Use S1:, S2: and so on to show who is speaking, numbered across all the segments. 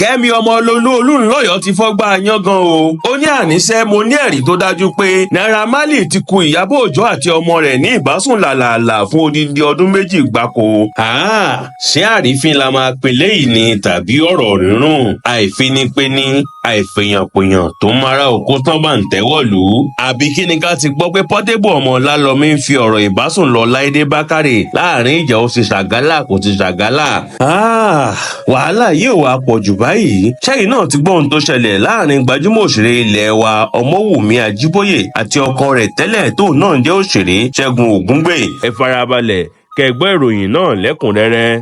S1: Kẹ́mi Ọmọlolú Olúnlọ́yọ̀ ti fọ́gbà yángàn o. Ó ní àníṣe mo ní ẹ̀rí tó dájú pé Naira Marley ti ku Ìyábọ̀ Òjó àti ọmọ rẹ̀ ní ìbásùn làlàlà fún odindi ọdún 2 gbáko. Ṣé àrífín la máa pè léyìí ni tàbí ọ̀rọ̀ rírùn? Àìfinipéni àìfèyànpèyàn tó ń mara òkú tán bá ń tẹ́wọ̀lú. Àbí kí ni ká ti gbọ́ pé Portable ọmọ Ọlálọ́mí ń fi ọ̀rọ̀ ìbásùn lọ Láìdé Bákàrè láàrin ìjà ó ti ṣàgálà kò ti ṣàgálà. Wàhálà yìí ò wá pọ̀ jù báyìí. Ṣẹ́yìn náà ti gbọ́ ohun tó ṣẹlẹ̀ láàrin gbajúmọ̀ òṣèré ilé wa Ọmọ́wùmí Àjíbóyè àti ọkọ rẹ̀ tẹ́lẹ̀ tóun náà jẹ́ òṣèré Ṣẹ́gun Ògúngbè. Ẹ farabalẹ̀ kẹ́ gbọ́ ìròyìn náà lẹ́kùnrẹ́rẹ́.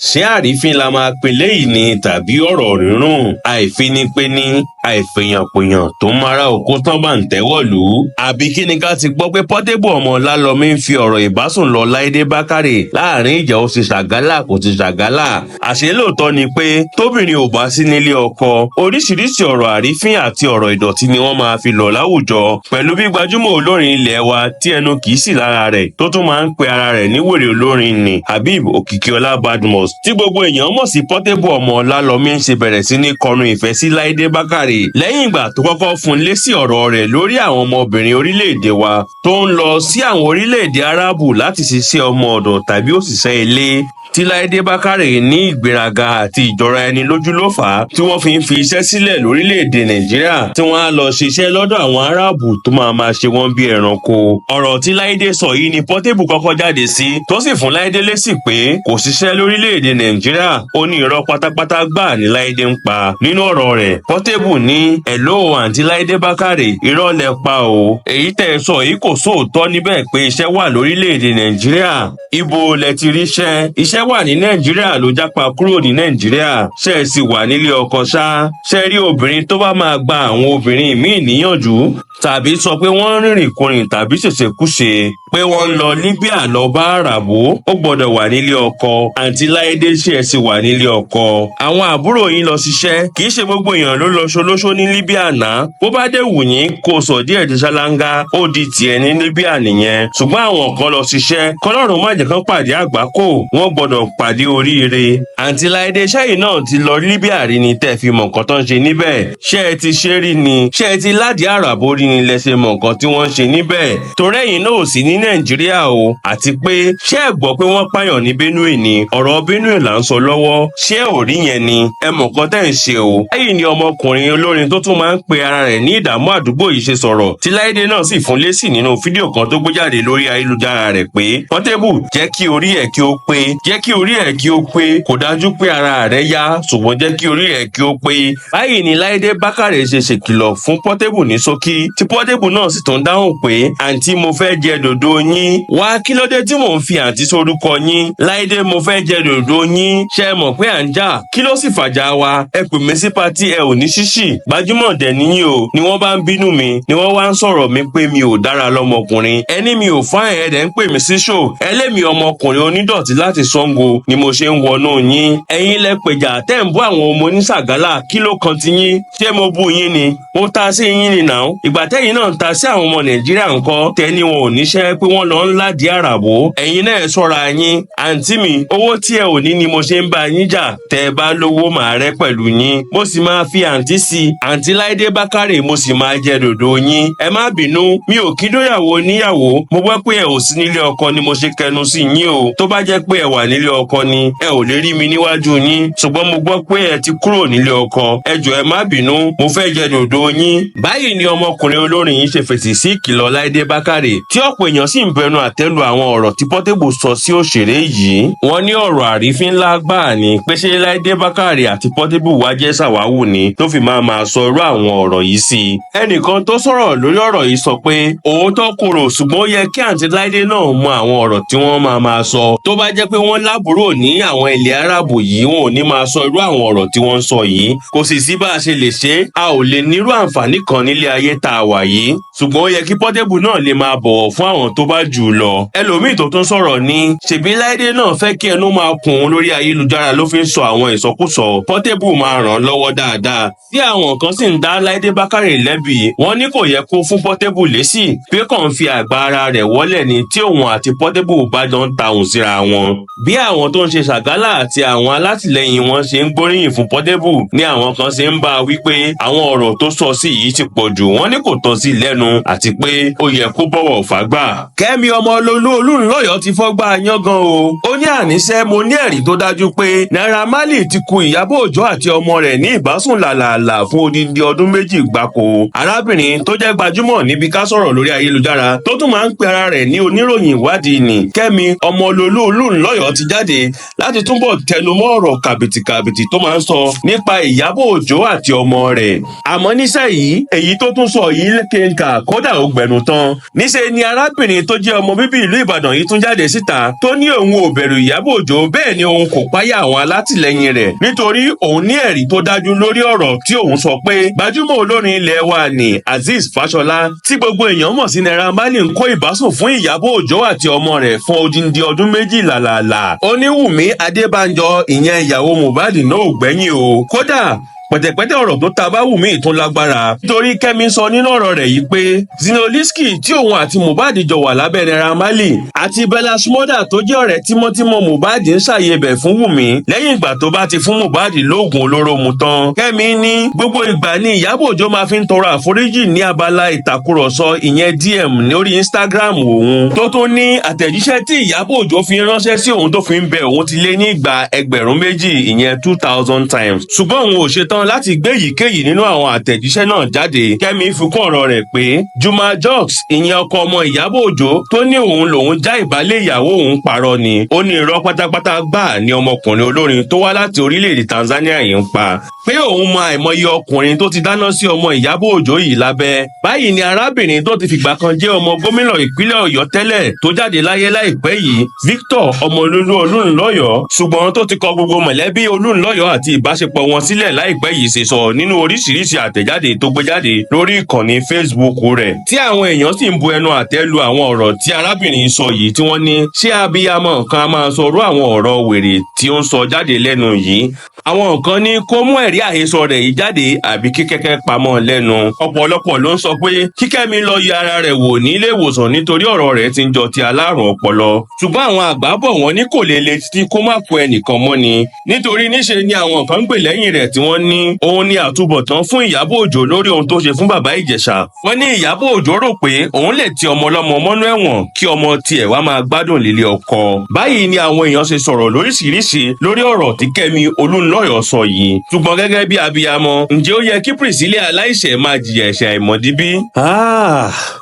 S1: Ṣé àrífín la máa pè léyìí ni tàbí ọ̀rọ̀ rírùn? Àìfinipéni àìfèyànpèyàn tó ń mara òkú tán bá ń tẹ́wọ̀lú. Àbí kí ni ká ti gbọ́ pé Portable ọmọ Ọlálọ́mí ń fi ọ̀rọ̀ ìbásùn lọ Láìdé Bákàrè láàrin ìjà ó ti ṣàgálà kò ti ṣàgálà. Àṣé lóòótọ́ ni pé tóbìnrin ò bá sí nílé ọkọ, oríṣiríṣi ọ̀rọ̀ àrífín àti ọ̀rọ̀ ìdọ̀tí ni wọ́n máa fi lọ̀ láwùjọ. Pẹ̀lú bí gbajúmọ̀ olórin ilẹ̀ wa tí ẹnu kì í sì lára rẹ̀ tó tún máa ń pe ara rẹ̀ ní wèrè olórin ni Habib Òkìkíọlá Badmus tí gbogbo èèyàn mọ̀ sí Portable ọmọ Ọlálọ́mí ń ṣe bẹ̀rẹ̀ sí ní kọrin ìfẹ́ sí Láìdé Bákàrè lẹ́yìn ìgbà tó kọ́kọ́ fún lésì ọ̀rọ̀ rẹ̀ lórí àwọn ọmọbìnrin orílẹ̀-èdè wa tó ń lọ sí àwọn orílẹ̀-èdè Árábù láti ṣiṣẹ́ ọmọ ọ̀dọ̀ tàbí òṣìṣẹ́ ilé, tí Láìdé Bákàrè ní ìgbéraga àti ìjọra ẹni lójú ló fà á tí wọ́n fi ń fi iṣẹ́ sílẹ̀ lórílẹ̀-èdè Nàìjíríà tí wọ́n á lọ ṣiṣẹ́ lọ́dọ̀ àwọn Árábù tó máa máa ṣe wọ́n bí ẹranko. Ọ̀rọ̀ tí Láìdé sọ yìí ni Portable kọ́kọ́ jáde sí, tó sì fún Láìdé lésì pé kò ṣiṣẹ́ lórílẹ̀-èdè Nàìjíríà. Ó ní irọ́ pátápátá gbà ní Láìdé ń pa. Nínú ọ̀rọ̀ rẹ̀, Portable ní, "Hello, àǹtí Láìdé Bákàrè, irọ́ lẹ pa o. Èyí tẹ́ ẹ sọ yìí kò sóòótọ́ níbẹ̀ pé iṣẹ́ wà lórílẹ̀-èdè Nàìjíríà. Ibo lẹ ti ríṣẹ́? Iṣẹ́ wà ní Nàìjíríà ló jápa kúrò ní Nàìjíríà. Ṣé ẹ sì wà nílé ọkọ ṣá? Ṣé rí obìnrin tó bá máa gba àwọn obìnrin míì níyànjú tàbí sọ pé wọ́n ń rìnrìn kurìn tàbí ṣèṣekúṣe, pé wọ́n ń lọ Libya lọ bá àràbò, ó gbọ́dọ̀ wà nílé ọkọ. Àǹtí Láìdé, ṣé ẹ sì wà nílé ọkọ? Àwọn àbúrò yín lọ ṣiṣẹ́. Kì í ṣe gbogbo èèyàn ló lọ ṣolóṣó ní Libya náà. Bó bá dé wù yín kó sọ díẹ̀ di ṣáláńgá, ó di tiẹ̀ ní Libya nìyẹn. Ṣùgbọ́n àwọn kan lọ ṣiṣẹ́. Kọlọ́run má jẹ́ kán pàdé àgbákò, wọ́n gbọ́dọ̀ pàdé oríire. Àǹtí Láìdé, ṣẹ́yìn náà ti lọ Libya rí ni tẹ́ fi mọ̀ nǹkan tó ń ṣe níbẹ̀? Ṣé ẹ ti ṣe rí ni? Ṣé ẹ ti ládìí àràbò rí ni lẹ ṣe mọ̀ nǹkan tí wọ́n ń ṣe níbẹ̀? Torí ẹ̀yin náà ò sí ní Nàìjíríà o. Àti pé ṣé ẹ gbọ́ pé wọ́n pààyàn ní Benue ni? Ọ̀rọ̀ Benue là ń sọ lọ́wọ́. Ṣé ò rí yẹn ni? Ẹ mọ̀ nǹkan tẹ́ ń ṣe o." Lẹ́yìn ni ọmọkùnrin olórin tó tún máa ń pe ara rẹ̀ ní ìdààmú àdúgbò yìí ṣe sọ̀rọ̀, tí Láìdé náà sì fún lésì nínú fídíò kan tó gbé jáde lórí ayélujára rẹ̀ pé, "Portable, jẹ́ kí orí ẹ̀ kí ó pé, jẹ́ kí orí ẹ̀ kí ó pé. Kò dájú pé ara rẹ̀ yá, ṣùgbọ́n jẹ́ kí orí ẹ̀ kí ó pé." Báyìí ni Láìdé Bákàrè ṣe ṣèkìlọ̀ fún Portable ní ṣókí, tí Portable náà sì tún dáhùn pé, "Àǹtí, mo fẹ́ jẹ dòdò yín." Wá, kí ló dé tí mò ń fi àǹtí sórúkọ yín? Láìdé, mo fẹ́ jẹ dòdò yín. Ṣé ẹ mọ̀ pé à ń jà? Kí ló sì fàjà wa? Ẹ pè mí sí party, ẹ ò ní ṣíṣì. Gbajúmọ̀ dẹ̀ níyìn o. Ni wọ́n bá ń bínú mi, ni wọ́n wá ń sọ̀rọ̀ mi pé mi ò dára lọ́mọkùnrin. Ẹni mi ò fine, ẹ̀ dẹ̀ ń pè mí sí show. Ẹlẹ́mi ọmọkùnrin onídọ̀tí láti Ṣàngó ni mo ṣe ń wọnú yín. Ẹ̀yin lẹ pèjà tẹ́ ń bú àwọn ọmọ oníṣàgálà. Kí ló kan ti yín? Ṣé mo bú yín ni? Mo ta sí yín ni nà. Ìgbà tẹ́yìn náà ń ta sí àwọn ọmọ Nàìjíríà ńkọ́, tẹ́ni wọn ò níṣẹ́, pé wọ́n lọ ń ládìí àràbò? Ẹ̀yin náà ṣọ́ra yín. Àǹtí mi, owó tí ẹ ò ní ni mo ṣe ń bá yín jà. Tẹ́ ẹ bá lówó, màá rẹ́ pẹ̀lú yín. Mo sì máa fi àǹtí sí i, àǹtí Láìdé Bákàrè, mo sì máa jẹ dòdò yín. Ẹ má bínú, mi ò kí dóyàwó níyàwó. Mo gbọ́ pé ẹ ò sí nílé ọkọ ni mo ṣe kẹnu sí yín o. Tó bá jẹ́ pé ẹ wà nílé ọkọ ni, ẹ ò lè rí mi níwájú yín, ṣùgbọ́n mo gbọ́ pé ẹ ti kúrò nílé ọkọ. Ẹ jọ̀ọ́, ẹ má bínú, mo fẹ́ jẹ dòdò yín. Báyìí ni ọmọkùnrin olórin yìí ṣe fèsì sí ìkìlọ̀ Láìdé Bákàrè, tí ọ̀pọ̀ èèyàn sì ń bẹnu àtẹ́lu àwọn ọ̀rọ̀ tí Portable sọ sí òṣèré yìí. Wọ́n ní ọ̀rọ̀ àrífín ńlá gbáà ni, pé ṣé Láìdé Bákàrè àti Portable wá jẹ́ sàwáwù ni tó fi máa máa sọ irú àwọn ọ̀rọ̀ yìí sí i? Ẹnìkan tó sọ̀rọ̀ lórí ọ̀rọ̀ yìí sọ pé òótọ́ korò, ṣùgbọ́n ó yẹ kí àǹtí Láìdé náà mọ àwọn ọ̀rọ̀ tí wọ́n máa máa sọ. Tó bá jẹ́ pé wọ́n lábúrò ní àwọn ilẹ̀ Árábù yìí, wọn ò ní máa sọ irú àwọn ọ̀rọ̀ tí wọ́n ń sọ yìí. Kò sì sí bá a ṣe lè ṣe é, a ò lè nírú àǹfààní kan nílé ayé tá a wà yìí, ṣùgbọ́n ó yẹ kí Portable náà lè máa bọ̀wọ̀ fún àwọn tó àwọn tó bá jù ú lọ. Ẹlòmíì tó tún sọ̀rọ̀ ní ṣèbí Láìdé náà fẹ́ kí ẹnu máa kùn ún lórí ayélujára ló fi ń sọ àwọn ìsọkúsọ. Portable máa ràn án lọ́wọ́ dáadáa. Tí àwọn kan sì ń dá Láìdé Bákàrè lẹ́bi, wọ́n ní kò yẹ kó fún Portable lésì, pé kàn ń fi àgbà ara rẹ̀ wọ́lẹ̀ ni tí òun àti Portable bá jọ ń tahùn síra wọn. Bí àwọn tó ń ṣe ṣàgálà àti àwọn alátìlẹyìn wọn ṣe ń gbóríyìn fún Portable ní àwọn kan ṣe ń bá a wí pé àwọn ọ̀rọ̀ tó sọ sí yìí ti pọ̀ jù, wọ́n ní kò tọ́ sí lẹ́nu àti pé ó yẹ kó bọ̀wọ̀ fágbà. Kẹ́mi Ọmọlolú Olúnlọ́yọ̀ ti fọ́gbà yángàn o. Ó ní àníṣe mo ní ẹ̀rí tó dájú pé Naira Marley ti ku Ìyábọ̀ Òjó àti ọmọ rẹ̀ ní ìbásùn làlàlà fún odindi ọdún 2 gbáko. Arábìnrin tó jẹ́ gbajúmọ̀ níbi ká sọ̀rọ̀ lórí ayélujára tó tún máa ń pe ara rẹ̀ ní oníròyìn ìwádìí ni Kẹ́mi Ọmọlolú Olúnlọ́yọ̀ ti jáde láti túbọ̀ tẹnumọ́ ọ̀rọ̀ kàbìtìkàbìtì tó máa ń sọ nípa Ìyábọ̀ Òjó àti ọmọ rẹ̀. Àmọ́ níṣẹ́ yìí, èyí tó tún sọ yìí lékenkà, kódà ó gbẹnu tán. Níṣẹ́ ni arábìnrin tó jẹ́ ọmọ bíbí ìlú Ìbàdàn yìí tún jáde síta tó ní òun ò bẹ̀rù Ìyábọ̀ Òjó, bẹ́ẹ̀ ni òun kò páyà àwọn alátìlẹyìn rẹ̀, nítorí òun ní ẹ̀rí tó dájú lórí ọ̀rọ̀ tí òun sọ pé gbajúmọ̀ olórin ilẹ̀ wa ní Azeez Fáṣọlá tí gbogbo èèyàn mọ̀ sí Naira Marley ń kó ìbásùn fún Ìyábọ̀ Òjó àti ọmọ rẹ̀ fún odindi ọdún 2 làlàlà. Ó ní Wùmí Adébánjọ, ìyẹn ìyàwó Mohbad náà, ò gbẹ́yìn o. Kódà pẹ̀tẹ̀pẹ̀tẹ̀ ọ̀rọ̀ tó ta bá Wùmí tún lágbára, nítorí Kẹ́mi sọ nínú ọ̀rọ̀ rẹ̀ yìí pé Zinoleesky tí òun àti Mohbad jọ wà lábẹ́ Naira Marley àti Bella Shmurda tó jẹ́ ọ̀rẹ́ tímọ́tímọ́ Mohbad ń ṣàyẹ̀bẹ̀ fún Wùmí lẹ́yìn ìgbà tó bá ti fún Mohbad lóògùn olóró mu tán. Kẹ́mi ní gbogbo ìgbà ni Ìyábọ̀ Òjó máa fi ń tọrọ àforíjì ní abala ìtàkùrọ̀sọ, ìyẹn DM lórí Instagram òun, tó tún ní àtẹ̀jíṣẹ́ tí Ìyábọ̀ Òjó fi ránṣẹ́ sí òun tó fi ń bẹ òun ti lé ní ìgbà 2,000, ìyẹn 2,000 times, ṣùgbọ́n òun ò ṣetán láti gbé èyíkéyìí nínú àwọn àtẹ̀jíṣẹ́ náà jáde. Kẹ́mi fi kún ọ̀rọ̀ rẹ̀ pé Juma Jux, ìyẹn ọkọ ọmọ Ìyábọ̀ Òjó tó ní òun lòun já ìbálẹ̀ ìyàwó òun, parọ́ ni. Ó ní irọ́ pátápátá gbáà ní ọmọkùnrin olórin tó wá láti orílẹ̀-èdè Tanzania yìí ń pa, pé òun mọ àìmọye ọkùnrin tó ti dáná sí ọmọ Ìyábọ̀ Òjó yìí lábẹ́. Báyìí ni arábìnrin tó ti fìgbà kan jẹ́ ọmọ gómìnà ìpínlẹ̀ Ọ̀yọ́ tẹ́lẹ̀ tó jáde láyé láìpẹ́ yìí, Victor Ọmọlólú Olúnlọ́yọ̀, ṣùgbọ́n tó ti kọ gbogbo mọ̀lẹ́bí Olúnlọ́yọ̀ àti ìbáṣepọ̀ wọn sílẹ̀ láìpẹ́ yìí ṣe sọ nínú oríṣiríṣi àtẹ̀jáde tó gbé jáde lórí ìkànnì Facebook rẹ̀, tí àwọn èèyàn sì ń bu ẹnu àtẹ́ lu àwọn ọ̀rọ̀ tí arábìnrin sọ yìí, tí wọ́n ní ṣé abiyamọ kan a máa sọrú àwọn ọ̀rọ̀ wèrè tí ó ń sọ jáde lẹ́nu yìí? Àwọn kan ní kó mú ẹ̀rí àhesọ rẹ̀ yìí jáde àbí kí kẹ́kẹ́ pamọ́ lẹ́nu. Ọ̀pọ̀lọpọ̀ ló ń sọ pé kí Kẹ́mi lọ yẹ ara rẹ̀ wò nílé ìwòsàn, nítorí ọ̀rọ̀ rẹ̀ ti ń jọ ti alárùn ọpọlọ. Ṣùgbọ́n àwọn àgbà bọ̀, wọ́n ní kò lè le títí kó má kó ẹnìkan mọ́ ni, nítorí níṣe ni àwọn kan ń gbè lẹ́yìn rẹ̀ tí wọ́n ní òun ni àtúbọ̀tán fún Ìyábọ̀ Òjó lórí ohun tó ṣe fún bàbá Ìjẹ̀ṣà. Wọ́n ní Ìyábọ̀ Òjó rò pé òun lè ti ọmọ ọlọ́mọ mọ́nú ẹ̀wọ̀n kí ọmọ tiẹ̀ wá máa gbádùn lílé ọkọ. Báyìí ni àwọn èèyàn ṣe sọ̀rọ̀ lóríṣiríṣi lórí ọ̀rọ̀ tí Kẹ́mi Olúnlọ́yọ̀ sọ yìí. Ṣùgbọ́n gẹ́gẹ́ bí abiyamọ, ǹjẹ́ ó yẹ kí Priscilla aláìṣẹ̀ máa jìyà ẹ̀ṣẹ̀ àìmọ̀dí bí?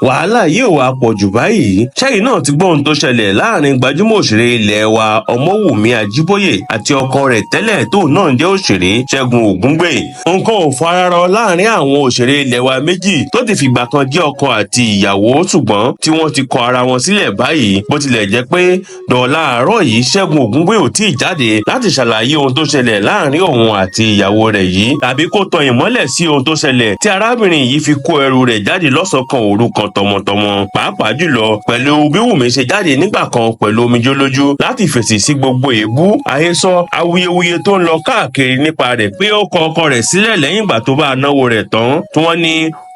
S1: Wàhálà yìí ò wá pọ̀ jù báyìí. Ṣẹ́yìn náà ti gbọ́ ohun tó ṣẹlẹ̀ láàrin gbajúmọ̀ òṣèré ilẹ̀ wa Ọmọ́wùmí Àjíbóyè àti ọkọ rẹ̀ tẹ́lẹ̀ tó náà ń jẹ́ òṣèré Ṣẹ́gun Ògúngbè. Nǹkan ò fararọ láàrin àwọn òṣèré ilẹ̀ wa méjì tó ti fìgbà kan jẹ́ ọkọ àti ìyàwó, ṣùgbọ́n tí wọ́n ti kọ ara wọn sílẹ̀ báyìí. Bó tilẹ̀ jẹ́ pé dọ̀ọ̀la àárọ̀ yìí, Ṣẹ́gun Ògúngbè ò tíì jáde láti ṣàlàyé ohun tó ṣẹlẹ̀ láàrin òun àti ìyàwó rẹ̀ yìí tàbí kó tan ìmọ́lẹ̀ sí ohun tó ṣẹlẹ̀ tí arábìnrin yìí fi kó ẹrù rẹ̀ jáde lọ́sàn-án kan òru kan tọmọtọmọ, pàápàá jùlọ pẹ̀lú bí Wùmí ṣe jáde nígbà kan pẹ̀lú omijé lójú láti fèsì sí gbogbo èébú, àhesọ, awuyewuye tó ń lọ káàkiri nípa rẹ̀ pé ó kọ ọkọ rẹ̀ sílẹ̀ lẹ́yìn ìgbà tó bá náwó rẹ̀ tán, tí wọ́n ní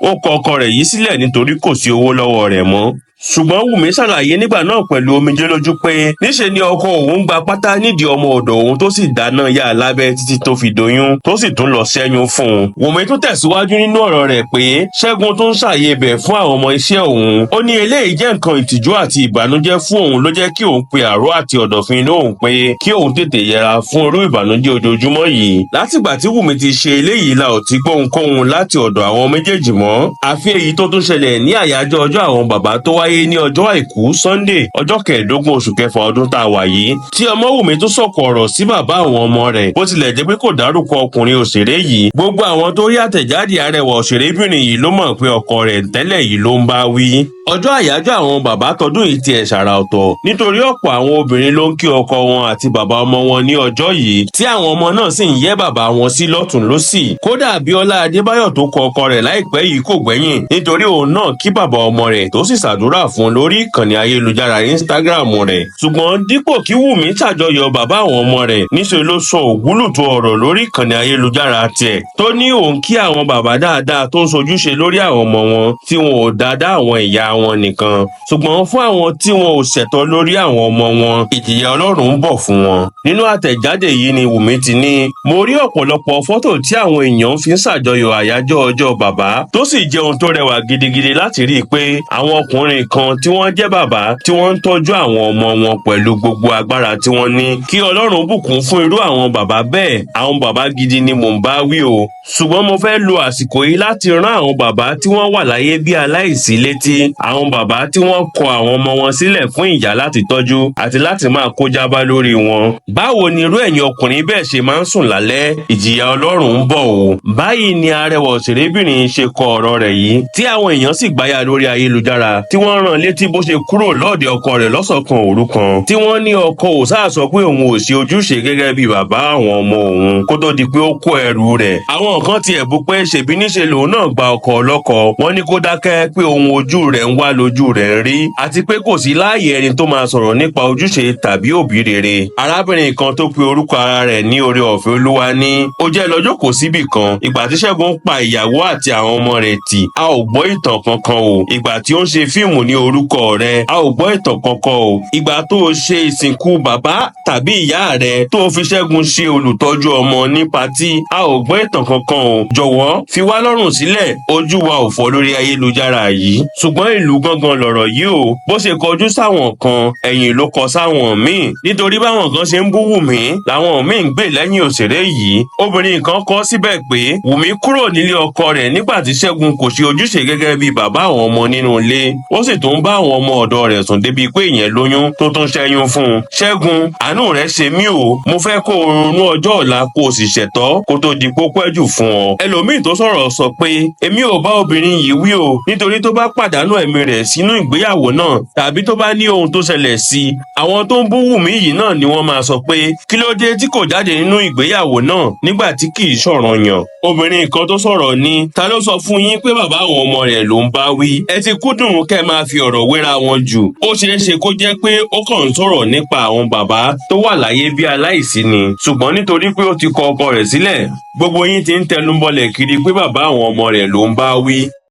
S1: ó kọ ọkọ rẹ̀ yìí sílẹ̀ nítorí kò sí owó lọ́wọ́ rẹ̀ mọ́. Ṣùgbọ́n Wùmí ṣàlàyé nígbà náà pẹ̀lú omijé lójú pé níṣe ni ọkọ òun gba pátá nídìí ọmọ ọ̀dọ̀ òun, tó sì dáná yá a lábẹ́ títí tó fi doyún, tó sì tún lọ ṣẹ́yún fún un. Wùmí tún tẹ̀síwájú nínú ọ̀rọ̀ rẹ̀ pé Ṣẹ́gun tún ṣàyè bẹ̀ fún àwọn ọmọ iṣẹ́ òun. Ó ní eléyìí jẹ́ nǹkan ìtìjú àti ìbànújẹ́ fún òun, ló jẹ́ kí òun pe àrò àti ọ̀dọ̀fin inú òun pé kí òun tètè yẹra fún irú ìbànújẹ́ ojoojúmọ́ yìí. Látìgbà tí Wùmí ti ṣe eléyìí la ò ti gbóhunkóhun láti ọ̀dọ̀ àwọn méjèèjì mọ́, àfi èyí tó tún ṣẹlẹ̀ ní àyájọ́ ọjọ́ àwọn bàbá tó wáyé ní ọjọ́ àìkú Sunday, ọjọ́ 15 oṣù kẹfà ọdún tá a wà yìí, tí Ọmọ́wùmí tún sọ̀kò ọ̀rọ̀ sí bàbá àwọn ọmọ rẹ̀. Bó tilẹ̀ jẹ́ pé kò dárúkọ ọkùnrin òṣèré yìí, gbogbo àwọn tó rí àtẹ̀jáde arẹwà òṣèrébìnrin yìí ló mọ̀ pé ọkọ rẹ̀ tẹ́lẹ̀ yìí ló ń bá wí. Ọjọ́ àyájọ́ àwọn bàbá tọdún yìí tiẹ̀ ṣàrà ọ̀tọ̀, nítorí ọ̀pọ̀ àwọn obìnrin ló ń kí ọkọ wọn àti bàbá ọmọ wọn ní ọjọ́ yìí, tí àwọn ọmọ náà sì ń yẹ́ bàbá wọn sí lọ́tùn lósì. Kódà Bíọ́lá Adébáyọ̀ tó kọ ọkọ rẹ̀ láìpẹ́ yìí kò gbẹ́yìn, nítorí òun náà kí bàbá ọmọ rẹ̀ tó sì ṣàdúrà. àdúrà fún lórí ìkànnì ayélujára Instagram rẹ̀. Ṣùgbọ́n dípò kí Wùmí ṣàjọyọ̀ bàbá àwọn ọmọ rẹ̀, níṣẹ́ ló sọ ògúlùtù ọ̀rọ̀ lórí ìkànnì ayélujára tiẹ̀, tó ní òun kí àwọn bàbá dáadáa tó ń sojúṣe lórí àwọn ọmọ wọn, tí wọn ò dáadáa àwọn ìyá wọn nìkan, ṣùgbọ́n fún àwọn tí wọn ò ṣẹ̀tọ́ lórí àwọn ọmọ wọn, ìjìyà Ọlọ́run ń bọ̀ fún wọn. Nínú àtẹ̀jáde yìí ni Wùmí ti ní, "Mo rí ọ̀pọ̀lọpọ̀ fọ́tò tí àwọn èèyàn fi ń ṣàjọyọ̀ àyájọ́ ọjọ́ bàbá, tó sì jẹ́ ohun tó rẹwà gidigidi láti rí i pé àwọn ọkùnrin kan tí wọ́n jẹ́ bàbá tí wọ́n ń tọ́jú àwọn ọmọ wọn pẹ̀lú gbogbo agbára tí wọ́n ní. Kí Ọlọ́run bùkún fún irú àwọn bàbá bẹ́ẹ̀. Àwọn bàbá gidi ni mò ń bá wí o. Ṣùgbọ́n mo fẹ́ lo àsìkò yìí láti rán àwọn bàbá tí wọ́n wà láyé bí aláìsí létí, àwọn bàbá tí wọ́n kọ àwọn ọmọ wọn sílẹ̀ fún ìyá láti tọ́jú àti láti máa kó jábá lórí wọn. Báwo ni irú ẹ̀yin ọkùnrin bẹ́ẹ̀ ṣe máa ń sùn lálẹ́? Ìjìyà Ọlọ́run ń bọ̀ o." Báyìí ni arẹwà òṣèrébìnrin ṣe kọ ọ̀rọ̀ rẹ̀ yìí, tí àwọn èèyàn sì gbáyà lórí ayélujára, tí wọ́n rán létí bó ṣe kúrò lọ́ọ̀dẹ̀ ọkọ rẹ̀ lọ́sàn-án òru kan, tí wọ́n ní ọkọ ò sáà sọ pé òun ò ṣe ojúṣe gẹ́gẹ́ bí bàbá àwọn ọmọ òun kó tó di pé ó kó ẹrù rẹ̀. Àwọn kan tiẹ̀ bú pé ṣèbí níṣe lòun náà gba ọkọ ọlọ́kọ. Wọ́n ní kó dákẹ́, pé ohun ojú rẹ̀ ń wá lójú rẹ̀ ń rí, àti pé kò sí láàyè ẹni tó máa sọ̀rọ̀ nípa ojúṣe tàbí òbí rere. Arábìnrin kan tó pe orúkọ ara rẹ̀ ní Oore Ọ̀fẹ́ Olúwa ní, "Ó jẹ́ lọ́jọ́ kò síbì kan. Ìgbà tí Ṣẹ́gun pa ìyàwó àti àwọn ọmọ rẹ̀ tì, a ò gbọ́ ìtàn kankan o. Ìgbà tí ó ń ṣe fíìmù ní orúkọ rẹ̀, a ò gbọ́ ìtàn kankan o. Ìgbà tó o ṣe ìsìnkú bàbá tàbí ìyá rẹ̀, tó o fi Ṣẹ́gun ṣe olùtọ́jú ọmọ ní party, a ò gbọ́ ìtàn kankan o. Jọ̀wọ́, fi wá lọ́rùn sílẹ̀, ojú wa ò fọ́ lórí ayélujára yìí." Ṣùgbọ́n ìlú gángan lọ̀rọ̀ yìí o. Bó ṣe kọjú sáwọn kan, ẹ̀yìn ló kọ sáwọn míì, nítorí báwọn kan ṣe ń bú Wùmí làwọn míì ń gbè lẹ́yìn òṣèré yìí. Obìnrin kan kọ síbẹ̀ pé Wùmí kúrò nílé ọkọ rẹ̀ nígbà tí Ṣẹ́gun kò ṣe ojúṣe gẹ́gẹ́ bí bàbá àwọn ọmọ nínú ilé, ó sì tún bá àwọn ọmọ ọ̀dọ̀ rẹ̀ sùn débi pé ìyẹn lóyún tó tún ṣẹ́yún fún un. "Ṣẹ́gun, àánú rẹ̀ ṣe mí o. Mo fẹ́ kó o ronú ọjọ́ ọ̀la, kó o sì ṣẹ̀tọ́ kó tó di pópẹ́ jù fún ọ." Ẹlòmíì tó sọ̀rọ̀ sọ pé, "Èmi ò bá obìnrin yìí wí o, nítorí tó bá pàdánù ẹ̀mí rẹ̀ sínú ìgbéyàwó náà tàbí tó bá ní ohun tó ṣẹlẹ̀ sí i, àwọn tó ń bú Wùmí yìí náà ni wọ́n máa sọ pé kí ló dé tí kò jáde nínú ìgbéyàwó náà nígbà tí kì í ṣọ̀ranyàn." Obìnrin kan tó sọ̀rọ̀ ní, "Ta ló sọ fún yín pé bàbá àwọn ọmọ rẹ̀ ló ń bá wí? Ẹ ti kúndùn kẹ́ máa fi ọ̀rọ̀ wéra wọn jù. Ó ṣeé ṣe kó jẹ́ pé ó kàn ń sọ̀rọ̀ nípa àwọn bàbá tó wà láyé bí aláìsí ni, ṣùgbọ́n nítorí pé ó ti kọ ọkọ rẹ̀ sílẹ̀, gbogbo yín ti ń tẹnubọlẹ̀ kiri pé bàbá àwọn ọmọ rẹ̀ ló ń bá wí."